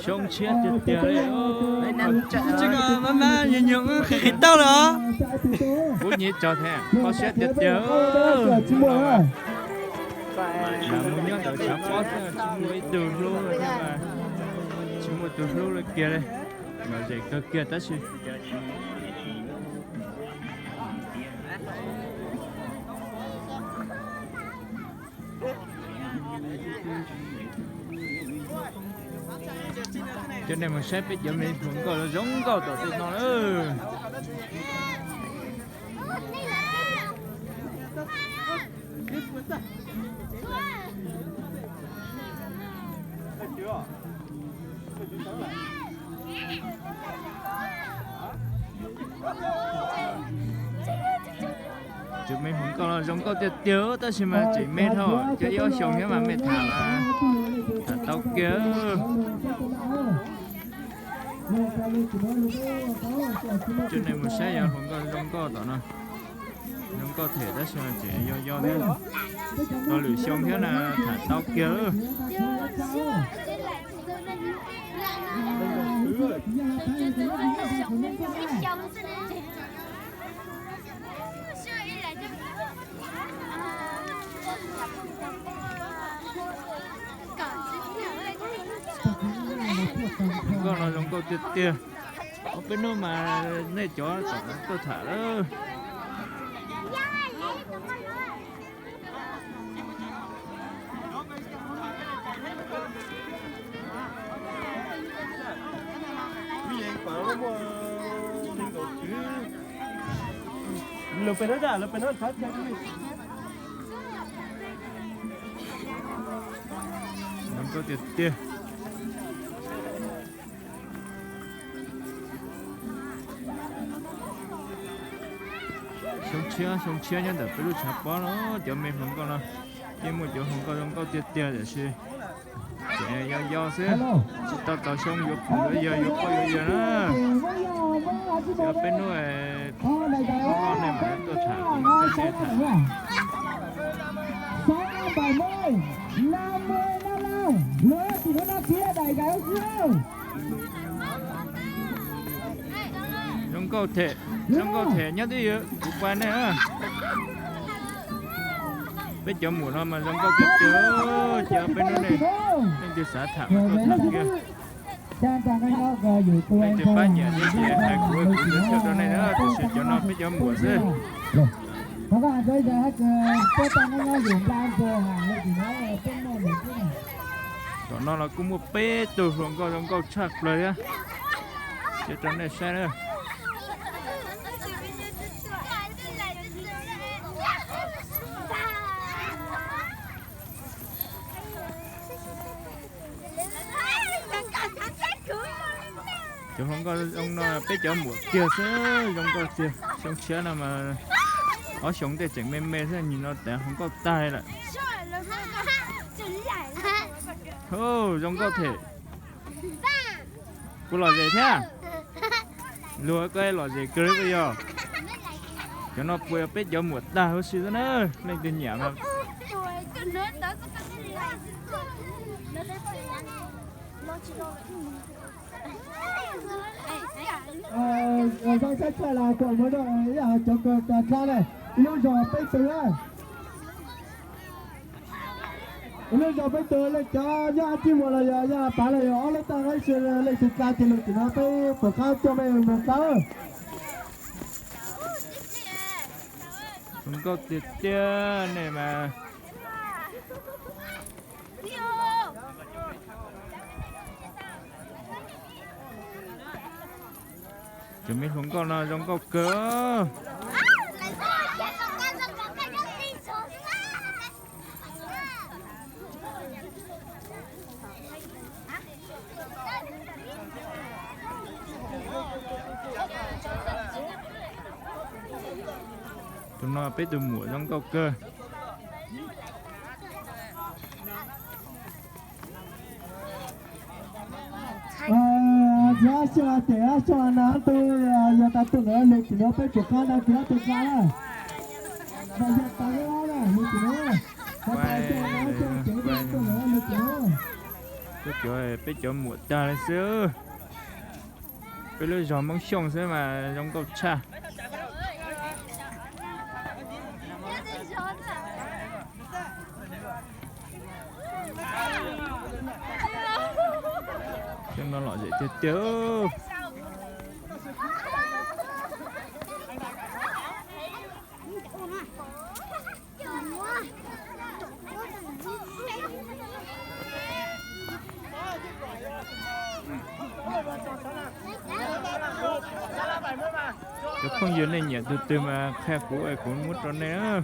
Xyoo tshiab tiag tiag li. Qhib tau los. Kub hnyiab tso thiab, kho siab tiag tiag. Mas mus nyob ntawm tshav pob xwb, tsis muaj ib tug hlub thiab, tsis muaj tus hlub li kiag li. Lom zem kawg kiag tab sis coj nej mus saib peb cov me hluas nkauj zoo nkauj tom ntej no lawm. Cov me hluas nkauj no zoo nkauj tiag tiag tab sis mas tseem me dhau, cov ib ob xyoos thiab mas mej tham mas tham tau kiag. Coj nej mus saib yog hluas nkauj zoo nkauj tom no. Zoo nkauj them tab sis mas tseem yau yau thiab, tau lwm xyoo thiab na tham tau kiag. Zoo nkauj no zoo nkauj tiag tiag. Ob peb hnub mas nej cov tom tuaj tham lawm. Zoo nkauj tiag tiag. Xyoo tshiab xyoo tshiab nyob ntawm peb lub tshav pob no, cov me hluas nkauj no yeej muaj cov hluas nkauj zoo nkauj tiag tiag tiam sis tseem yau yau xwb, tsis tau txog xyoo yuav phoom yuav ywg yuav poj yuav yawg na. Cov peb hnub no nej mam tuaj tham, nej tham. Zoo nkauj them, zoo nkauj them nyob twj ywm kuv pab nej. Peb cov muam no mas zoo nkauj tiag tiag, cia peb hnub no leej twg xav tham mas tuaj tham kiag. Leej twg pab nyiam thiab ces hais kuv, kuv giới thiệu rau nej na, tiam sis cov no peb cov muam xwb. Tom no los kuj muaj peb tug hluas nkauj zoo nkauj tshaj plaws thiab, cia rau nej saib na. Cov hluas nkauj zoo no peb cov muam kiag xwb, zoo nkauj tiag. Xyoo tshiab no mas ob xyoos tej tseem me me xwb, nim no tas hluas nkauj tag lawm. Zoo nkauj them. Kuv lom zem thiab. Luag koj lom zem kawg li puas yog? Cov no puas yog peb cov muam tag huv si xwb na, leej twg nyiam mas. Zoo saib tshaj las kuam mus rau ib yam cov kawg tas dlab na, ib lub zos peb tug na. Ib lub zos peb tug, leej cov nyob Ab Tij Muas los yog Yaj Pav los yog ob lub tag ib si, leej twg dlab ces leej twg no peb puas qab coj mej mus dlab. Zoo nkauj tiag tiag nej mas. Cov me hluas nkauj no zoo nkauj kawg. Tus no peb tus muam zoo nkauj kawg. Txiv Ab Xyooj, txiv Ab Xyooj na, tus yog tas tus ntawd, leej twg no peb puas qab dab tsi tus dab na. Yog tas na, leej twg no. Peb cov muam tag li xwb. Peb lub zos Hmoob Xyooj xwb mas zoo nkauj tshaj. Xyoo no lom zem tiag tiag. Cov phooj ywg nej nyiam tus twg mas qhia kuv es kuv muab rau nej.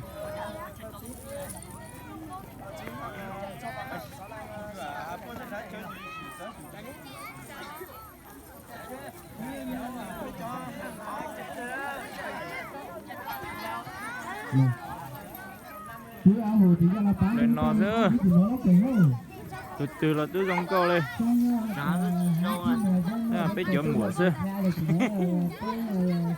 Li no xwb, tus twg los twb zoo nkauj li. Peb cov muam xwb.